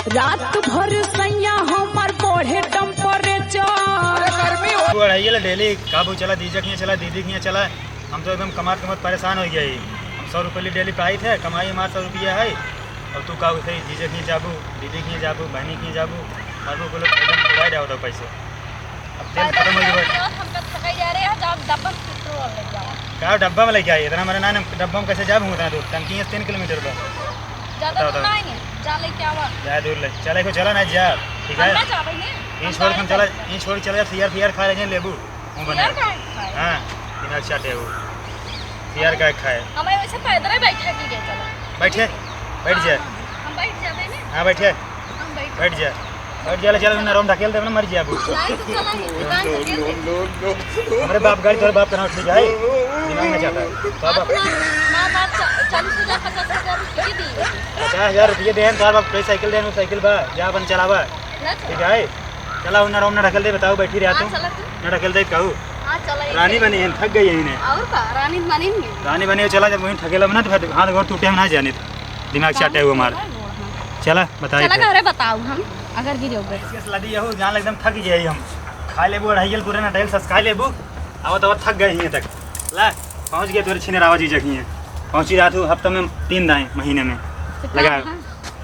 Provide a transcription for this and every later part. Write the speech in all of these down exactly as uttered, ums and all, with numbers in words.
रात भर सैया हमर बढ़े temperature। तू अढ़ाई ला डेली काबू चला, दीदी के हियाँ चला, दीदी के हियाँ चला। हम तो एकदम कमात कमात परेशान होइ गए। हम सौ रुपये डेली पाइत है, कमाई हमार सौ रुपया है। और तू का उसे जीजे के हियाँ जाबू, दीदी के हियाँ जाबू, बहनी के हियाँ जाबू, और वो बोले एकदम उड़ा जाओ तो पैसे। अब तेल खत्म हो गया। हमका थकाई जा रहे हैं, जाओ डब्बा में पेट्रोल लेके आओ। का डब्बा में लेके आई? इतना मरे ना, डब्बा में कैसे जाबू? इतना दूर, टंकी है तीन किलोमीटर पर। ज्यादा बताओ, दूर बताओ। नहीं है, जा लेके आवा। जा दूर ले, चले को चला ना जा, ठीक है? हम ना जाबे ने, ई हम छोड़ के हम गाड़ी चला, से ई छोड़ के चला जा, सियार फियार खा लेंगे, लेबू। मुंह बना। सियार काहे खाए? हाँ, दिमाग चाटे हो। सियार काहे खाए? हमें वैसे पैदल ही बैठा की गए चला। बैठे? बैठ जा। हाँ, हम बैठ जाबे ने। हाँ, बैठे। हम बैठ बैठ जा। बैठ जा, चलो, ना रोम ढकेल देब ना, मर जाबू। नहीं, तू चला ही, दुकान ढकेल दे। हमरे बाप गाड़ी, तोरे बाप का नाम ठीक है? दिमाग में चाटा है। बाप, बाप। अपना माँ बाप चा-, चालीस हजार, पचास हजार रुपये दी। पचास हजार रुपये दे, तोरे बाप कोई साइकिल दे, साइकिल बा, जा अपन चलावा। ना चला। ठीक है? चला, उन्ना रोम ना ढकेल दे, बताओ, बैठी रहा हाँ, तू। चला तू। ना ढकेल दे, कहू। हाँ, चला, रानी बनी है, थक गई है इन्हें। और का, रानी बनी है। रानी बनी है, चला, जब वहीं ठकेला बना तो फिर हाथ गोड़ टूटे हम ना जाने। दिमाग चाटे हुए मार। चला, बताई चला फिर। घरे बताओ हम, अगर गिरे हो गए। इसके सलादी यहू जान एकदम थक गए हम। खा लेबू अढ़ाई कुरे ना डेल सस खा लेबू। अब तो थक गए हियाँ तक। ला, पहुँच गए तोरे छिनेरावा जीजा के हियाँ। पहुँची रहा तू हफ्ता में तीन दाएँ महीने में। तो लगा। कहाँ?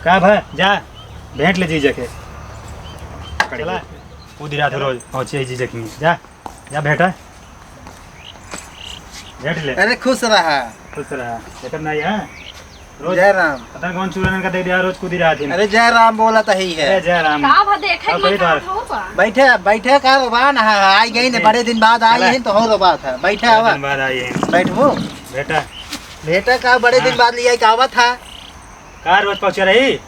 का भा? जा, भेंट ले जीजा के। चला, कूदी रहा तू रोज, पहुँची जीजा के हियाँ। जा। जा बेटा, बैठ ले। अरे खुश रहा। खुश रहा। देखत नहीं है? रोज जय राम। पता कौन चूरन का दे दिया, रोज कूदी रहा थी। अरे जय राम बोला तो ही है। अरे जय राम। का भा देखे और के कहीं मतलब तो हो बा? बैठे, बैठे का बा ना, आई गई ने, बड़े दिन बाद आई चला। है तो हो रो बात है। बैठे बड़े आवा। दिन बाद आई है। बैठबो। बेटा। बेटा का बड़े दिन हाँ। बाद लिया का आवा था। का रोज पहुँचे रही?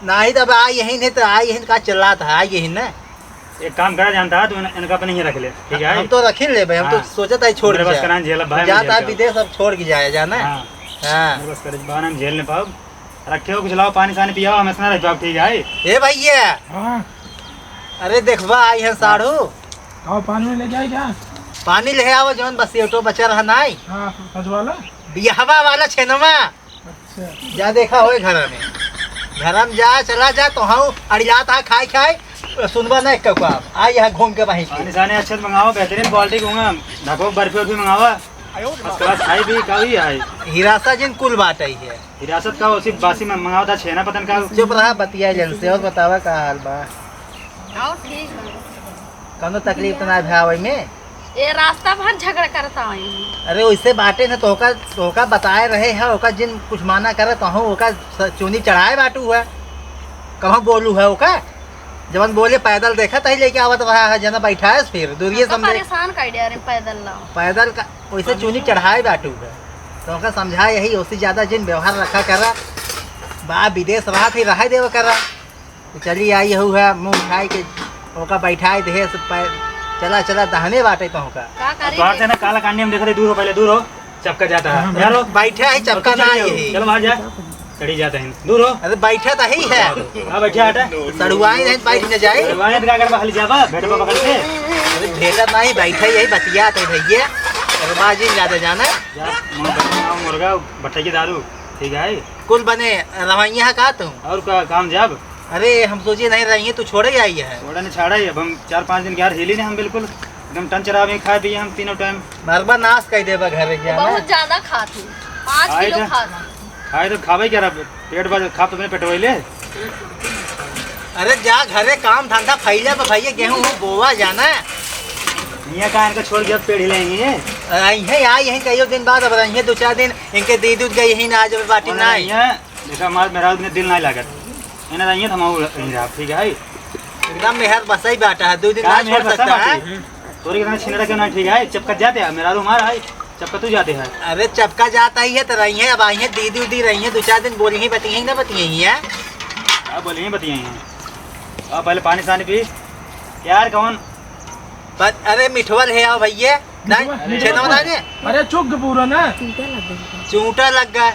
नाही, तब आई यही नहीं तो आई यही का चिल्लात है, आई यही ना। एक काम करा जानता है, तू इन-, इनका अपने ही रख ले, ठीक है? हम तो रख ही लेबे, हम तो हाँ। सोचत है छोड़ मेरे के बस जाए। करान झेलब भाई, जाता है विदेश, अब छोड़ के जाए, जाना है? हाँ। हाँ। मेरे बस करे, बहाना हम झेल नहीं पाओ। रखे हो कुछ लाओ, पानी सानी पियाओ, हम ऐसा ना रह पाओ, ठीक है? ए भैया। हाँ। अरे देखबा आई है साढ़ू। आओ पानी में लेके आई क्या? पानी ले आओ, जौन बस ये तो बचा रहा नाई। हाँ, सजवाला? बियाहवा वाला छेनवा। अच्छा। जा देखा होए घरा में। घरा में जा, चला जा, तो हाँ, अड़ियात आ, खाए, खाए, सुनबा ना एक कौआ। आ यहाँ घूम के वहीं से। पानी सानी अच्छे से मंगावा, बेहतरीन quality के होंगे। ढको बर्फी वर्फी मंगावा। First class खाई भी, का भी आई। हिरासा जिन कुल बात आई है। हिरासत का उसी बासी में मंगावा था, छेना पतन का। चुप रहा, बतिया जन से, और बतावा का हाल बा? आओ, ठीक है। कौनो तकलीफ तो ना भा ओई में? ए रास्ता भर झगड़ा करता है। अरे वैसे बाटे न, तोहका, तोहका बताए रहे है, ओका जिन कुछ माना करे, तहूँ ओका स-, चुनी चढ़ाए बाटू है। कहूँ बोलू है ओका? जवन बोले पैदल देखत ही लेके आवत रहा है, जना बैठा है फिर दूरिये हमका समझे। परेशान कर दिया रे पैदल लाओ। पैदल का वैसे चुनी चढ़ाए बाटू है, तोहका समझा यही, उससे ज्यादा जिन व्यवहार रखा करा। बा विदेश रहा थी, रहा देवा करा। तो चली आई हऊ है, मुँह उठाए के ओका बैठाए दे, सब पै-, चला, चला, दहने बाटे तोहका। का अब करी तोहार रे? से ना काला कांडी हम देखते, दूर हो, पहले दूर हो, चपका जाता है। हाँ, यार हो। बैठा है, चपका ना चली जाओ। यही। चलो बाहर जा, चढ़ी जाता है, दूर हो। अरे बैठा तो ही है। हाँ, बैठा हटा। सड़ुआई नहीं, बैठ न जाए। सड़ुआई तो का करबा, खाली जाबा, भेटबा पकड़ के। अरे भेटा नहीं, बैठा यही बतियात है भैया। अरे बाजी ज्यादा जाना। जा, मुर्गा, मुर्गा, भट्टे की दारू, ठीक है। कुल बने रवैया है का तू? और का काम जाब? अरे, हम सोचे नहीं रही है, तू छोड़े आई है। छोड़ा नहीं, छाड़ा ही। अब हम चार पाँच दिन के यार हिली नहीं हम बिल्कुल। एकदम टन चरा भी खाए पिए हम तीनों टाइम। मरबा नाश कर देबा घरे जाना। बहुत ज्यादा खात हूँ, पाँच खाए किलो तो, खात हूँ। खाए तो खावे क्या रहा, पेट भर खा तो अपने पेटवाई ले। अरे जा घरे काम धंधा फैले बा भैया, गेहूं हूं बोवा जाना। हियां का इनका छोड़ के अब पेड़ हिलाएंगे। अरे इहें आ, यहीं कहियो दिन बाद अब रहिए दो चार दिन, इनके दीदी उद गई यहीं ना आ जावे बाटी और ना। हियां देखा, हमारे मेहरारू के दिल नहीं लागत। इन्हें रहिए तो हम यहीं रहा, ठीक है? एकदम मेहर बसाई बाटा है, दो दिन का ना मेहर छोड़ बसा सकता बाटी? है। तोरे के साथ छिनरा क्यों ना, ठीक है? चपका जाते हैं, मेहरारू हमारा है, चपका तू जाते हैं। अरे चपका जाता ही है तो रहिए, अब आई है दीदी उदी रही है, दो चार दिन बोली ही बतिये ही ना बतिये ही है। अब बोली ही बतिये ही हैं। अब पहले पानी सानी पी। यार कौन? बस, अरे मिठवा ले आओ भैया। नहीं, मिठवा, छेना मिठवा। बना दे। अरे चुग पूरा ना। चूटा लग गया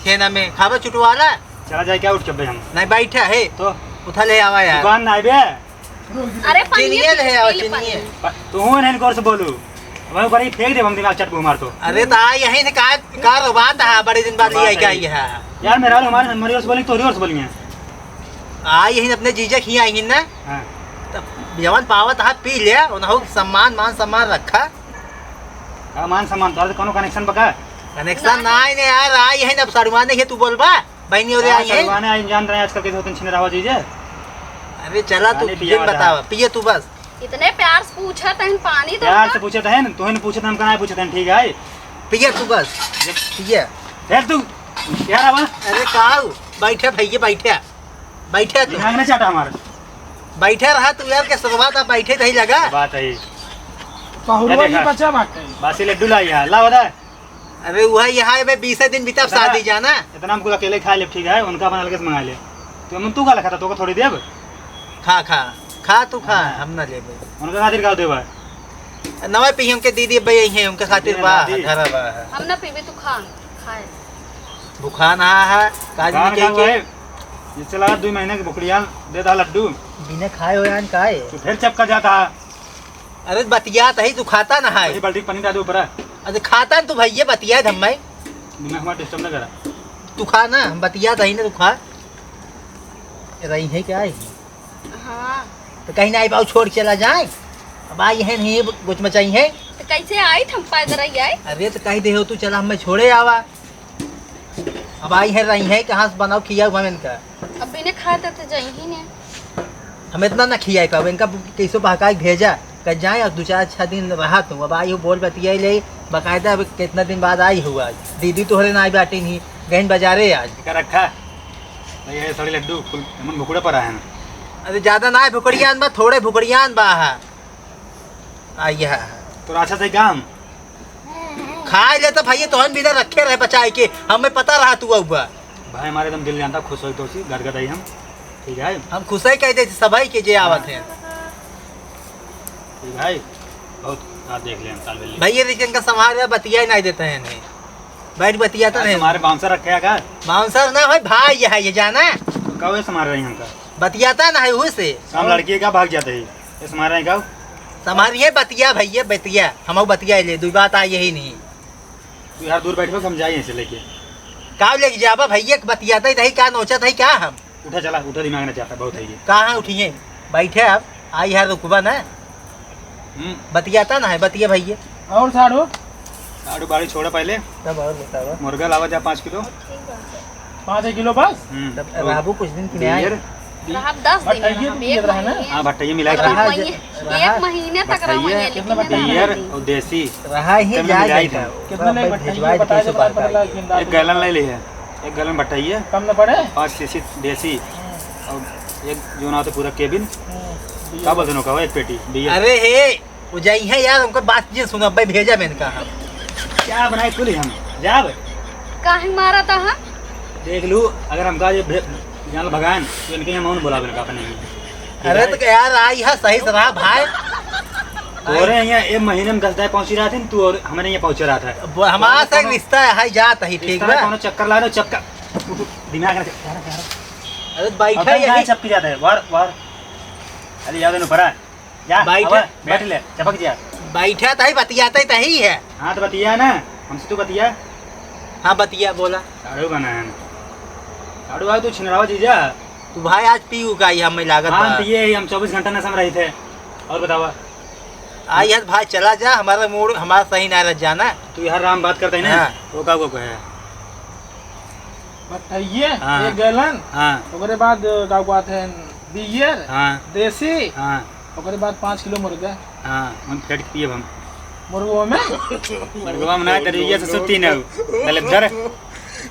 छेना में, खाबा चुटवाला। चला जाए क्या उठ के बे हम? नहीं बैठा है। तो? उठा ले आवा यार। दुकान ना आइबे। अरे पनिया चिनिया पी, ले आओ, पी ले चिनिया। पनिया। प-, तू हूँ नहीं गौर से बोलू। अब ऊपर ही फेंक दे हम दिमाग चटकू मार तो। अरे तो आ यहीं से का, का रो बात है, बड़े दिन बाद ले आई क्या ये है? यार मेहरारू हमारे मरी ओर से बोली, तोरी ओर से बोली है। आई हिन अपने जीजा खिया आई हिन ना। हाँ। तब जवन पावत हा पी ले, उनहु सम्मान, मान सम्मान रखा। का मान सम्मान? तोहरे से कौनो connection बा का? Connection ना। नाई ने यार, आई हिन अब सड़ुआने के तू बोलबा, बहनी ओरे हाँ, आई है। सड़ुआने आई, जान रहे हैं आजकल के होते छिने रहो जीजा। अरे चला तू पानी पिया जिन वाला। बतावा, पिए तू बस। इतने प्यार से पूछत हन, पानी तो प्यार ना। से पूछत हन, तोहन पूछत हन, हमका ना पूछत हन, ठीक है? पिए तू बस, पिए। फिर तू यार आवा। अरे काऊ, बैठे भैया, बैठे, बैठे तू। दिमाग ना चाटा हमारा। बैठे रहा तू यार, के सुबह तक बैठे रही लगा। बात है। पहुरवा ये देखा। बच्चा बाटे। बासी लड्डू लाई है, ला बता। अरे वह यहाँ है, मैं बीस दिन बीता, इतना, शादी जाना। इतना हमको अकेले खा ले, ठीक है, उनका अपन अलग से मंगा ले। तो हम तू का लखा था, तो को थोड़ी देब। खा, खा, खा तू खा, हाँ। हम ना लेबे। उनका खातिर का देबा? नवा पी हमके दीदी भाई यही है, उनके खातिर दे बा, ना दी। घर बा। हम ना पीबे, तू खा, खाए। भुखान हा है, काज भुखान नहीं का के। है? जिससे लगा दो महीने के भुखड़ियाल दे दा लड्डू। बिना खाए हो यान का है? तू फिर चपका जाता है। अरे बतियात ही, तू खाता ना है। वही बाल्टी के पानी डाल दे ऊपर। अरे खाता न तू भैया, बतियात हम मैं। दिमाग हमारा disturb ना करा। तू खा ना, हम बतियात ही ना, तू खा। रही है क्या है? हाँ। तो कहीं ना आई पाऊ छोड़ के चला जाए। अब आई है नहीं, कुछ मचाई है। तो कैसे आई थ हम पैदल ही आए? अरे तो कही दे हो तू, चला हमें छोड़े आवा। अब आई है, रही है, कहाँ से बनाओ, खियाओ हम इनका। अब बिना खाए तो, तो जाई ही नहीं। हम इतना ना खियाए पावे, इनका कैसो बहकाए भेजा, कह जाए और दो चार छह दिन रहा तू। अब आई हो, बोल बतियाई ले, बाकायदा अब कितना दिन बाद आई हो आज। दीदी तोहरे ना आई बाटी नहीं, गहन बाजारे आज। का रखा? नहीं, ये सड़ी लड्डू, कुल एमन भुकुड़ा पर आए हैं। अरे ज्यादा ना है भुकड़ियान बा, थोड़े भुकड़ियान बा है। आ, यह। तो अच्छा से काम। खाए ले तो भैया, तोहन बिना रखे रहे बचाए के, हमें पता रहा तू अउबा। भाई हमारे एकदम दिल जानता, खुश होई तो सी, घर का दही हम। ठीक है। हम खुश ही कह देते सबाई के जे आवत हैं। ठीक है, बहुत बात देख ले हम, तालमेल ले। भैया देखिए, इनका संभाल रहा, बतिया ही नहीं देते हैं इन्हें। बैठ बतियाता आज नहीं। हमारे bouncer रखे हैं का? Bouncer ना भाई, भाई ये है, ये जाना। का वे संभाल रहे हैं हमका? बतियाता ना है उसे। हम लड़की का भाग जाते हैं, ये संभाल रहे हैं का? संभाल ये बतिया भैया, बतिया। हम बतिया ले, दो बात आ यही नहीं। तू यार दूर बैठ, हम जाए इसे लेके। का लेके जाबा भैया, बतियाता ही नहीं, का नोचत है क्या हम? उठा चला, उठा, दिमाग ना चाहता, बहुत है ये। कहाँ उठिए? बैठे अब, आई है रुकबा ना। हम्म। बतियाता ना है, बतिया भैया। और साढ़ू? साढ़ू बाड़ी छोड़ा पहले। तब और बतावा। मुर्गा लावा जा पाँच किलो। पाँच किलो बस? हम्म। तब रहबू कुछ दिन कि नहीं? बियर। रहब दस दिन भट्टाइये रहब, तो एक पियत रहा ना? महीने। हाँ, भट्टाइये मिला के रहा पियत। जे-, रहा। एक महीने तक भट्टाइये, रहब, लेकिन कितना भट्टाइये? बियर और देसी। रहा ही सब जाए मिलाई घंटा। था। कितना नहीं भाई भट्टाइये भिजवाए बताए कैसे तो बात पता आई? लगा कि एक गैलन ले ली है। एक गैलन भट्टाइये, कम न पड़े? पाँच सीसी देसी, हम्म। और एक जो ना तो पूरा केबिन, हम्म। का बोलते हैं, एक पेटी बियर। अरे हे, वो जाई है यार, उनका बात जे सुना, भाई भेजा मैंने कहा। क्या बनाए कुल हम, जाब? काहे मारा था हम? देख लू, अगर हमका ये भे-, जान भगाएन, तो इनके यहाँ मौन बोला इनका अपने ही। अरे तो यार, आई है सही सलाह भाई। तोरे यहाँ एक महीने में दस दाई पहुँची रहा थी, तू और हमारे यहाँ पहुँची रहा था। अब हमारा कौनो, से कौनो रिश्ता है, हाई जात है, ठीक रिश्ता बा? कौनो चक्कर ला दो, चक्कर। उठ, उठ, दिमाग ना चक्कर, चक्कर। अरे बैठा अपन यही। कहाँ चपकी जाता है? वार, वार। अरे याद है ना, पड़ा। जा, बैठा, अब बैठ ले, चपक जा। बैठा तही बतियाते तही है। हाँ, तो बतिया ना, हमसे तू बतिया। हाँ, बतिया, बोला। साढ़ू बना है ना। साढ़ू भाई, तू छिनरावा जीजा। तू भाई आज पी उ का, ये हमें लागत हाँ, बा। पिए ही, हम चउबीस घंटा नशा में रही थे। और बतावा। आ, यार भाई, चला जा, हमारा मूड, हमारा सही ना रह जाना। तू यार राम बात करता है ना, हाँ। वो का, वो का है? भट्टाइये, हाँ। एक गैलन, हाँ। ओकरे बाद का कहते हैं, बियर, हाँ। देसी, हाँ। ओकरे बाद पाँच किलो मुर्गा। हाँ, हम फेंट के पियब हम। मुर्गवा में? मुर्गवा में ना, तेरे ये से सुत्ती ना हो। दलिद्दर।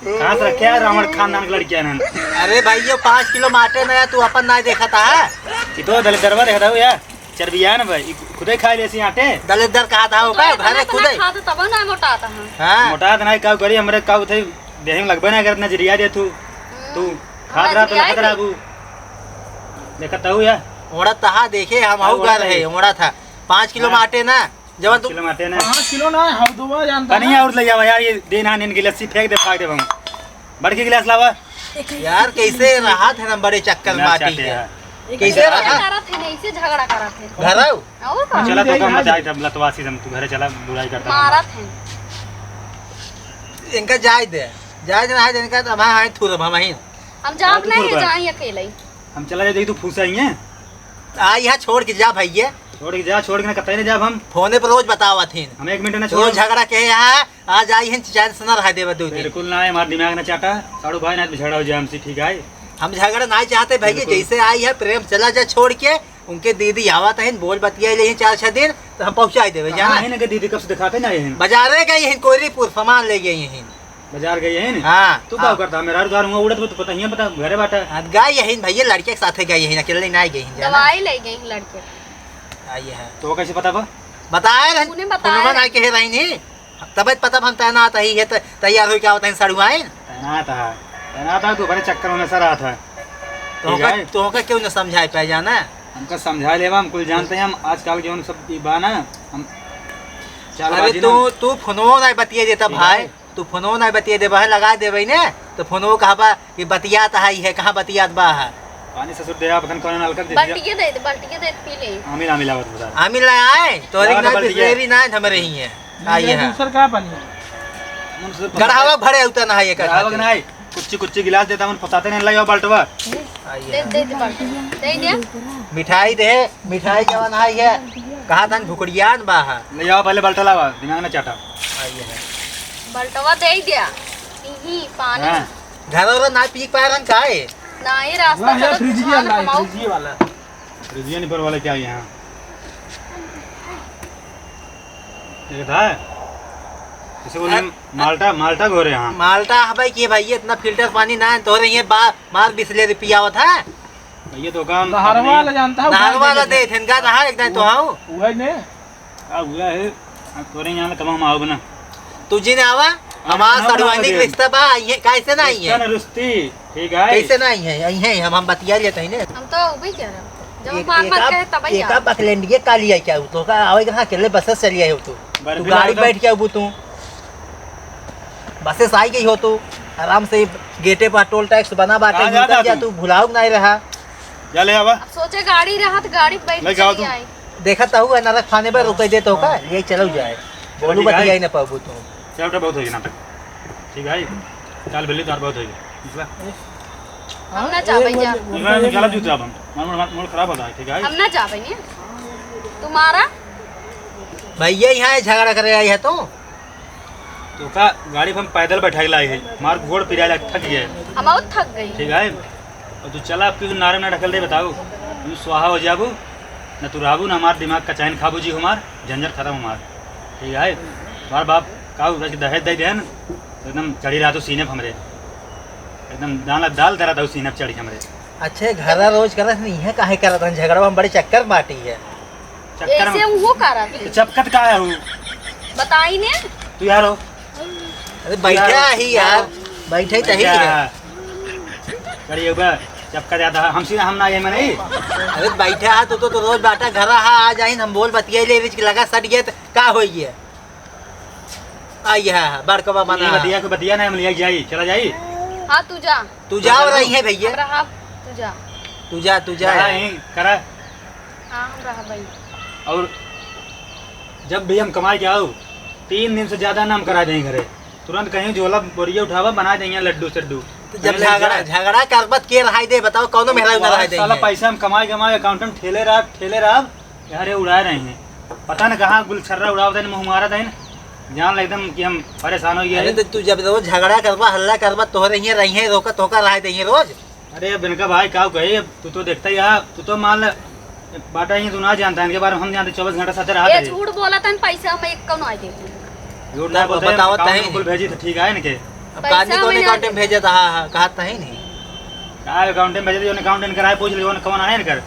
कहाँ से रखे यार, रावण खानदान के लड़कियाँ हैं। अरे भाई, ये पाँच किलो माटे ना, तू अपन ना देखा था। ये तो दलिद्दरवा देखा था यार। चरबिया ना भाई, खुदे खा लेसी आटे। दलिद्दर कहा था, वो तो का इतना घरे इतना खुदे। खाते तब ना मोटाता है। हाँ। मोटात नहीं, का करी, हमरे का उठे, देह में लगबे ना करत, नजरिया दे तू। हम्म। तू खात हमारा रहा तो जिया लखत है। रहा तू। देखत हूँ यार। ओड़ा तहा देखे, हम हाँ, आऊ ओड़ा घर है, है। ओड़ा था। पाँच किलो हाँ। माटे ना, जवन पाँच तू किलो माटे ना। पाँच किलो ना, हम दो बार जानता तनिया ना। और ले जावा यार, ये देना नीन की लस्सी फेंक दे, फाड़ दे हम। बड़की गिलास लावा। यार, कैसे रहा थे ना बड़े चक्कर ना माटी चाहते के। हैं। कैसे कैसे रहा? करत है, नहीं से झगड़ा करत है। घर आओ। और का? चला तो कम मचाई, तब लतवासी हम तू घरे चला, बुराई करता मारत है। इनका जाय दे, जाय दे, ना है इनका तो हम आए थूरब हम ही। हम जाब हाँ, तू नहीं थूरबा। जाई अकेले ही। हम चला जाई, तू फूसा ही है। आ, यहाँ छोड़ के जा भैया। छोड़ के जा, छोड़ के ना, कतई ना जाब हम। फोने पर रोज बतावत हिन। हम एक मिनट ना रोज छोड़। झगड़ा के यहाँ, आज आई हिन, चैन से ना रह देबे दो दिन। बिल्कुल ना, हमार दिमाग ना चाटा। साढ़ू भाई, ना तो झगड़ा हो जाए हमसे, ठीक है? हम झगड़ा ना चाहते भैया, बिल्कुल। जैसे आई है प्रेम, चला जा छोड़ के। उनके दीदी आवत हिन, बोल बतिया ले चार छह दिन, तो हम पहुँचाई देबे, कहाँ जाना। है ना के दीदी, कब से दिखाते ना आए हैं? बाजारे गई हिन, कोयरीपुर सामान ले गई हिन। बाजार गई है ना? हाँ, तू का हाँ। करता? मेरा घर हुआ उड़त, वो तो पता ही है, पता घरे बाटा। हाँ, गई हिन भैया, लड़के के साथे गई हिन, अकेले ना गई हिन, जाना। दवाई ले गई हिन लड़के। आई है। तो कैसे पता बा? बताए रहन, उन्हें बताए फोनवा ना रहे। कहे रही नहीं। तब पता हम तैनात ही है, त-, तैयार हो क्या होता है, सड़ुआइन? तैनात है, तैनात है, तू बड़े चक्कर में सर आता है। तो ठीक होकर, है। तो होकर क्यों न समझाए पाए जाना? हमका समझा लेवा, हम कुल जानते हैं, हम आजकल के उन सब ई बा ना, हम अरे चालबाजी तू, ना। तू फोनवो ना बतिया देता ठीक भाई, है। तू फोनवो ना बतिया देबा है, लगा देबे ने, तो फोनवो कहबा कि बतियात है, ई है, कहाँ बतियात बा है? पानी ससुर दे, आप अखन कौन नलका दे दिया? बाल्टिया दे दे, बाल्टिया दे दे, पी ले। आमिल, आमिल आवत बता। आमिल ना आए, तोरे लाओ ना ना बाल्टिया। बिसलेरी ना है, हमरे ही है। आई ये है। दूसर का पानी है? हम सब गढ़ावा भरे उतना ना है, एक गढ़ावा के ना है। कुच्ची कुच्ची गिलास देता, मन फसाते नहीं, लाओ बाल्टवा। आई दे, है। दे दे बाल्टी। दे दे। मिठाई दे, मिठाई जवन है ये। कहा था भुकड़ियान बा है। ले आओ पहले बाल्टा लावा, दिमाग ना चाटा। आई है। बाल्टवा दे दिया। इही पानी। हाँ। घर वाला ना पी पाए रहन काहे? ना, ये रास्ता वाह, ये चलत फ्रिज ही घुमा वाला है, कमाओ। फ्रिज ही वाला। फ्रिज ही नहीं पर वाला क्या यहाँ? ये था? इसे बोले अ-, माल्टा, माल्टा घोरे यहाँ। माल्टा हबे कि भाई, इतना फिल्टर पानी ना है, तोरे ये बा-, मार बिसलेरी पियावत है। भैया तो काम नहरवा अपने वाला जानता है, नहरवा वाला दे, इनका नहा एक दाई तो हाउ। वही ने। आ हुआ है, अब तोरे यहाँ कमा हम आओ ना। तू जी ने आवा, हाँ, हमार हम सड़वानी के आवे। रिश्ता बा, आई है, कैसे ना आई है? रिश्ता ना रुश्ती, ठीक है। कैसे ना आई है? आई है, हम, हम बतिया लेते हैं ने। हम तो वही कह रहे हैं। जब एक, मार एक मार आप, कहे तब ही एक आओ। आप बकलेंडिये काली आई क्या हो? तो का आवे कहाँ अकेले बस से चली आई हो तू? बर्फी तू गाड़ी लाओ तो। बैठ के आबू तू। बस से आई गई हो तू। आराम से गेटे पर टोल टैक्स बना बाटे, कहाँ जाता निकल जा तू? तू, भुलाऊ नहीं रहा। जा ले आवा। अब सोचे गाड़ी रहा तो गाड़ी बैठ ले जाओ चली तुम। आई। देखा तो हुआ नरक खाने पर रुक दे तो का, ये चलो जाए। चलो बोलू ठीक है। बतियाई ना पाबू तू। चल, तो बहुत होगी नाटक। ठीक है, चल बिल्ली, तार बहुत होगी। निकला। हम ना जाबे जा। निकला, निकला जूते अब हम। मन, मन, मन खराब होता है, ठीक है? हम ना जाबे ने। तुम्हारा? भैया यहाँ है, झगड़ा करे आई है तो? तो का गाड़ी पे हम पैदल बैठा के लाई है, हमार गोड़ पिराए लाग थक गए। हम और थक गई। ठीक है, और तू चला, अब तू नारे ना ढकल दे, बताओ, तू स्वाहा हो जाबू, ना तू रहबू, ना हमार दिमाग का चैन खाबू जी हमार, झंझट खत्म हमार। ठीक है, हमार बाप का रच के दहेज दे देन, एकदम चढ़ी रहा तू सीने पे हमरे, एकदम दाल, दाल धरा था सीने पे चढ़ी हमरे। अच्छे, घरा रोज करत नहीं है, काहे करत हन झगड़ा? हम बड़े चक्कर बाटी है। चक्कर ऐसे में वो का रहा तो चपकत का है वो? बताई ने। तू यार हो। अरे बैठा यार। ही यार, बैठे तो ही बैठा है। है। करिए बा, चपकत ज्यादा है। हमसे हम ना ये में नहीं। अरे बैठा है तो, तो, तो रोज बाटा घरा है, आ जाइन हम बोल बतिया ले, रिच लगा सट गया तो का होई है? आ, ये है, बड़कवा बना। ये बतिया को बतिया ना, हम लिया जाई, चला जाई। हाँ, तू जा। तू जा और बता रही दो। है भैया। हम रहा, तू जा। तू जा, तू जा। रहा यहीं, करा। हाँ, हम रहा भाई। और जब भी हम कमाई के आओ, तीन दिन से ज्यादा ना हम करा दें घरे। तुरंत कहीं झोला बोरिया उठावा, बना देंगे लड्डू सड्डू। तो जब पहले झगड़ा, जा। झगड़ा करबत के रहाई दे, बताओ, कौनो मेहरारू ना रहाई दे साला है? पैसा हम कमाई, कमाई, अकाउंट में ठेले रहा, ठेले रहा। यार, ये उड़ा रहे हैं। पता न कहाँ गुलछर्रा उड़ावत हैं, मुँह मारत हैं। जान ले एकदम कि हम परेशान हो गए अरे हैं। तो तू जब रोज झगड़ा करबा, हल्ला करबा, तोहरे हियाँ रही है, रोका तोहका रहा दे रोज। अरे अब इनका भाई का कही, अब तू तो देखता ही है, तू तो मान ले, बाटा ही तू ना जानता है, इनके बारे में हम जानते, चौबीस घंटा साथे रहा ये थे। झूठ बोला था, पैसा हम एक कौन आए देते। झूठ ना तब बोलते हैं, बतावत account है में कुल नहीं। भेजी तो ठीक है इनके। अब पैसा काटने कौन मैंने account में भेजा था? हाँ, हाँ, कहा था ही नहीं। का account में भेजे थे, account इनकर आए, पूछ लियो, कौन आए इनकर?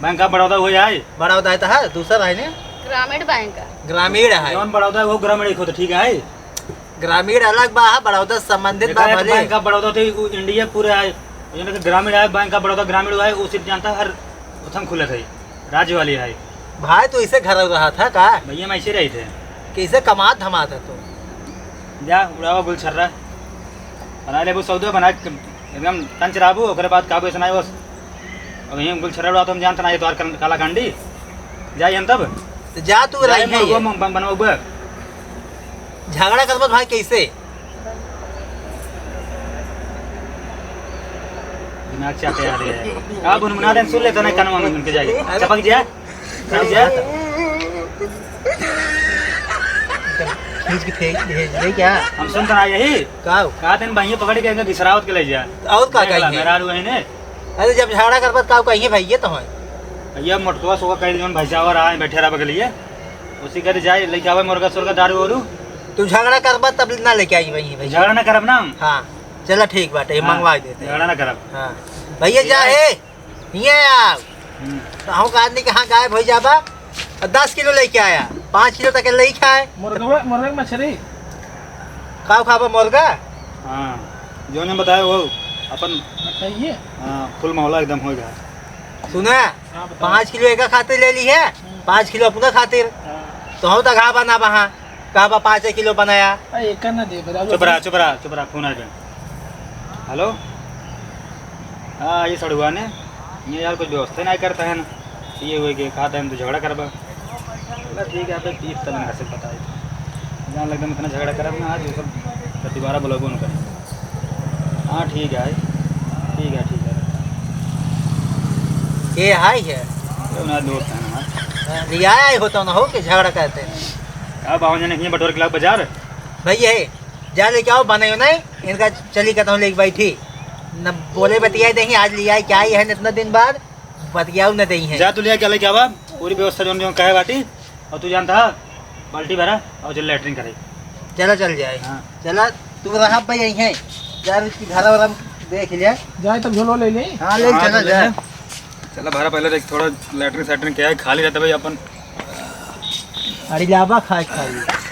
बैंक ऑफ बड़ौदा हुए आए। बड़ौदा है तो है, दूसरा है ने? ग्रामीण बैंक है। ग्रामीण है। जौन बड़ौदा है, वो ग्रामीण एक होता, ठीक है? ग्रामीण अलग बा, बड़ौदा से संबंधित बा जेकरा एक भले। बैंक ऑफ बड़ौदा थे, वो इंडिया पूरे आए। जौन के ग्रामीण आए, बैंक ऑफ बड़ौदा ग्रामीण आए, वो सिर्फ जानता हर उथम खुले थे, राज्य वाली है। भाई, तो इसे घर रहा था का? भैया, हम ऐसे रहे थे। कैसे कमात धमात है तो? जा, उड़ावा गुलछर्रा। बना लेबू सौदा, बना के एकदम तंच रहबू, ओकरे बाद काबू ऐसा नहीं बस। अब यहीं गुलछर्रा उड़ा तो हम जानते ना, ये तो हर कल-, काला कांडी। जाई हम तब। तो जा तू जाई रही है मुर्गो ये। बन-, बनवाबू। झगड़ा करबत भाई कैसे? अच्छा, तैयार है। का बुनबुना दे, सुन ले, तो नहीं कनवा में उनके जाइए। चपक जा, चपक जा। खींच के फेंक भेज दे क्या? हम सुन तो आए यही। का? का दिन बहिये पकड़ के इनका घिसरावत के ले जा। और का देख ला, कहिए? मेहरारू है ने। अरे, जब झगड़ा करबत का कहिए भैया तो है। भैया, मोटकवा सोका कह दे, जौन भैंसावर आए, बैठे रह बगलिए। उसी घर जाए, लेके आवे मुर्गा सुर्गा, दारू वारू। तू झगड़ा करबत तब ना लेके आई भैया, भैया। झगड़ा ना करब ना हम। हाँ, चला ठीक बाटे, ये हाँ, मंगवा देते हैं। झगड़ा ना करब। हाँ। भैया जा ये है, ये आओ। हम्म। तो हम आदमी कहाँ गायब हो जाबा? और दस किलो लेके आया, पाँच किलो तक ले खाए। मुर्गा, मुर्गा की मछली। खाओ खाबा मुर्गा? हाँ, जो ने बताया वो अपन बताइए। हाँ, फुल मामला एकदम हो गया। सुना, हाँ, बताओ। पाँच किलो एका खातिर ले ली है, हम्म। पाँच किलो अपना खातिर। हाँ। तो हम तो घा बना बहा, कहा बा पाँच किलो बनाया। अरे, एका ना दे, बराबर। चुप रहा, चुप रहा, चुप रहा, फोन आ गया। हेलो, हाँ, ये सड़ुआ ने, ये यार कुछ व्यवस्था नहीं करता है ना, ये हुए कि कहा था हम तो झगड़ा करबा। बोला, "ठीक है, आप पीठ तब घर से बताए।" जहाँ लगता हम इतना झगड़ा करब ना, आज ये सब दोबारा बुलाबो न करें। हाँ, ठीक है, ठीक है, ठीक है। ये हाई है। ये ना दोस्त है ना हमारे। लिया आए हो तो ना हो कि झगड़ा करते हैं। अब आओ जने, ये बटोर के लाओ बाजार। भाई, ये जा लेके आओ, बनाइयो नहीं, इनका चली कहता हूँ लेके बैठी। न बोले बतियाए देही, आज लिया आए, क्या ही है इतना दिन बाद, बतियाऊ न देही है। जा तू लिया क्या लेके आवा, पूरी व्यवस्था जौन जौन कहे बाटी, और तू जानता है, बाल्टी भरा और चल लैट्रिन करे। चला चल जाए। हाँ। चला, तू रहा भाई यहीं है, जा उसकी घर वाला देख लिया। जाए तब झोलो ले ले। हाँ, ले हाँ, चला तो ले जा। ले। चला भरा पहले देख, थोड़ा लैट्रिन सैट्रिन क्या है, खाली रहता भाई अपन। अरे लाबा खाए खाली।